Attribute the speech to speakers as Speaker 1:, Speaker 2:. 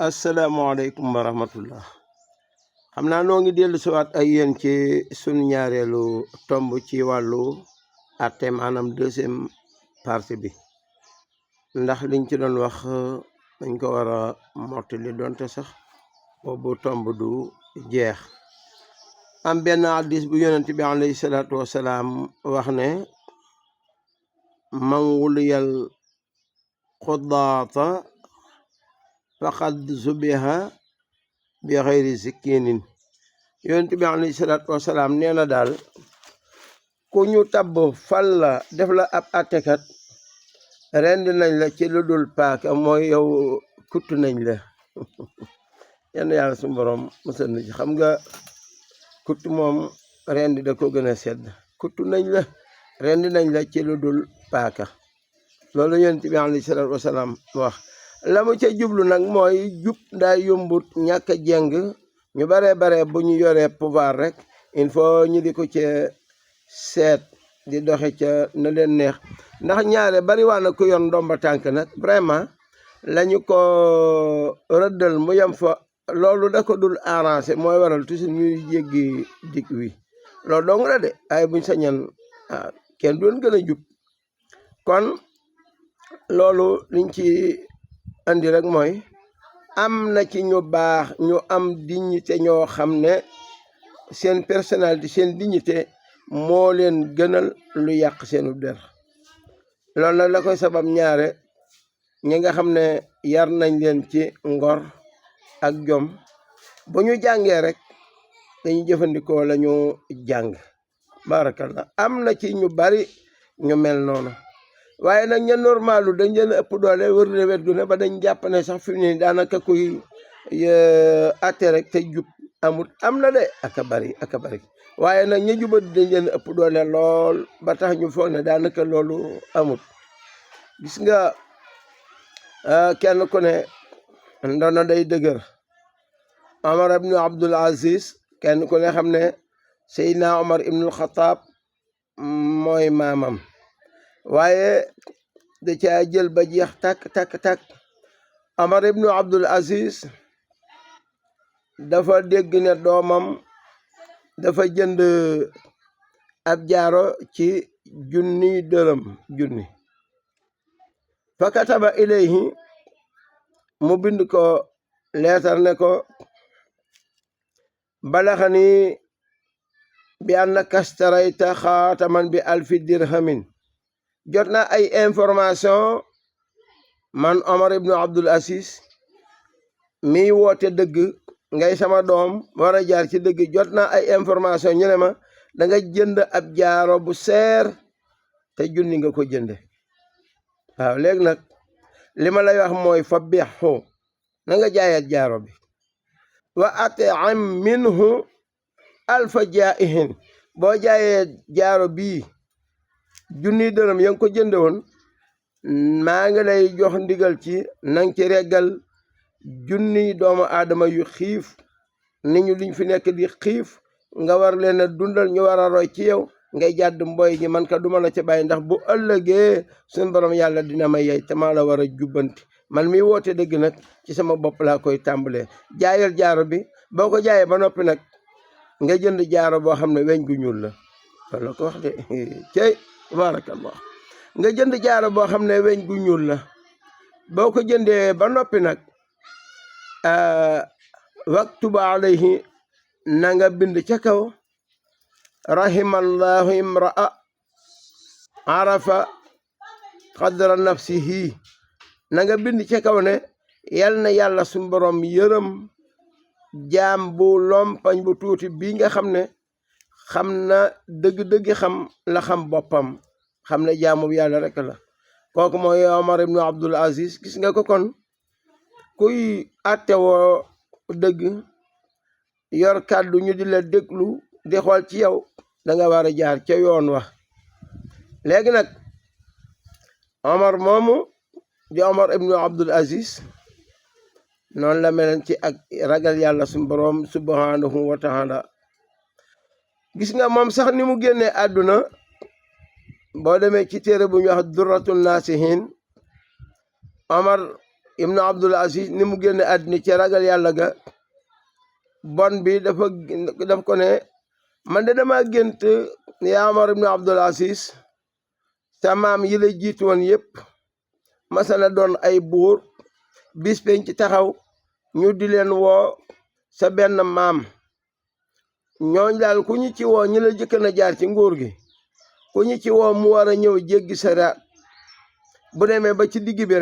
Speaker 1: asalaamaaleykum wa rahmatullah xam naa noo ngi dellu siwaat ak yéen ci sunu ñaareelu tomb ci wàllu atte maanaam deuxième partie bi ndax liñ ci doon wax dañ ko war a mottali doonte sax boobu tomb du jeex. am benn hadiis bu yonent bi alayhi salaatu wasalaam wax ne man wuliyal xudaata faqad zubiha bi xayri sikkinin. yonent bi alayhi salaatu wasalaam nee na daal ku ñu tabb fal la def la ab attekat rendi nañ la ci lu dul paaka, mooy yow kuttu nañ la yenn yàlla suñu borom musal na ci. xam nga kuttu moom rendi da ko gën a sedd. kuttu nañ la, rendi nañ la ci lu dul paaka. loolu yonent bi alayhi salaatu wasalaam wax. la mu ca jublu nag mooy jub daa yombut, ñàkk a jeng. ñu bare bu ñu yoree pouvoir rek il faut ñu di ko ca seet di doxe ca na leen neex. ndax ñaare bari waa na ku yor ndomba tànk nag vraiment lañu ko rëddal mu yem fa, loolu da ko dul arrangé, mooy waral toujours ñuy jéggi dig wi. loolu dong la de ay buñ sañan kenn doon gën a jub. kon loolu liñ ci andi rek mooy am na ci ñu baax ñu am dignité ñoo xam ne seen personnalité seen dignité moo leen gënal lu yàq seenu der. loolu nag la koy sabab ñaare ñi nga xam ne yar nañ leen ci ngor ak jom bu ñu jàngee rek dañuy jëfandikoo la ñu jàng. barakallah am na ci ñu bari ñu mel noonu, waaye nag ña normalu dañ leen ëpp doole wër le wet gu ne ba dañ jàpp ne sax fi mu ne daanaka kuy atte rek te jub amut. am na de aka bari waaye nag ña jubat dañ leen ëpp doole lool ba tax ñu foog ne daanaka loolu amut. gis nga kenn ku ne ndono day dëgër. Omar ibnu Abdul Aziz kenn ku ne xam ne Seydina Omar ibnul Xataab mooy maamam, waaye da caa jël ba jeex takk. Omar ibnu Abdul Aziz dafa dégg ne doomam dafa jënd ab jaaro ci junni fa kataba ilayhi, mu bind ko leetar ne ko balaxani bi annaka starayta xaataman bi alfi dirhamin. jot na ay information man Omar ibnu Abdul Aziz mi woote dëgg, ngay sama doom war a jaar ci dëgg. jot na ay information ñu ne ma da nga jënd ab jaaro bu seer te junni nga ko jënde. waaw léegi nag li ma lay wax mooy fa bixu, na nga jaayat jaaro bi. wa at'im minhu alfa jaa'ihin, boo jaayee jaaro bii junni dërëm ya nga ko jënde woon, maa ngi lay jox ndigal ci nang ci reggal junni doomu aadama yu xiif ni ñu liñ fi nekk di xiif, nga war leen a dundal, ñu war a roy ci yow, ngay jàdd mboy ñi. man ka duma la ca bàyyi, ndax bu ëllëgee suñu borom yàlla dina ma yey te maa la war a jubbanti. man mi woote dëgg nag ci sama bopp laa koy tàmbalee. jaayal jaaro bi, boo ko jaayee ba noppi nag nga jënd jaaro boo xam ne weñ gu ñuul la. loolu la ko wax de cey tabarakallah. nga jënd jaaro boo xam ne weñ gu ñuul la. boo ko jëndee ba noppi nag waktuba alayhi, na nga bind ca kaw rahimallahu imra'a arafa qadra nafsihi. na nga bind ca kaw ne yal na yàlla suñu borom yërëm jaam bu lompañ bu tuuti bii nga xam ne xam na dëgg xam la xam boppam, xam ne jaamu yàlla rek la. kooku mooy Omar ibnu Abdul Aziz. gis nga ko kon kuy attewoo dëgg yor kàddu ñu di la déglu di xool ci yow, da nga war a jaar ca yoon wax. léegi nag Omar moomu di Omar ibnu Abdul Aziz noonu la melen ci ak ragal yàlla suñu borom subhanahu wa taala. gis nga moom sax ni mu génnee àdduna, boo demee ci téere bu ñu wax durratul naasihin, Omar ibnu Abdul Aziz ni mu génne àddina ci ragal yàlla ga bon bi daf ko ne man de dama gént yaa Omar ibnu Abdul Aziz sa maam yi la jiitu woon yépp masana doon ay buur bis penc ci taxaw ñu di leen woo sa benn maam ñooñ daal ku ñu ci woo ñi la jëkk na jaar ci nguur gi ku ñu ci woo mu war a ñëw jéggi siraat bu demee ba ci digg bi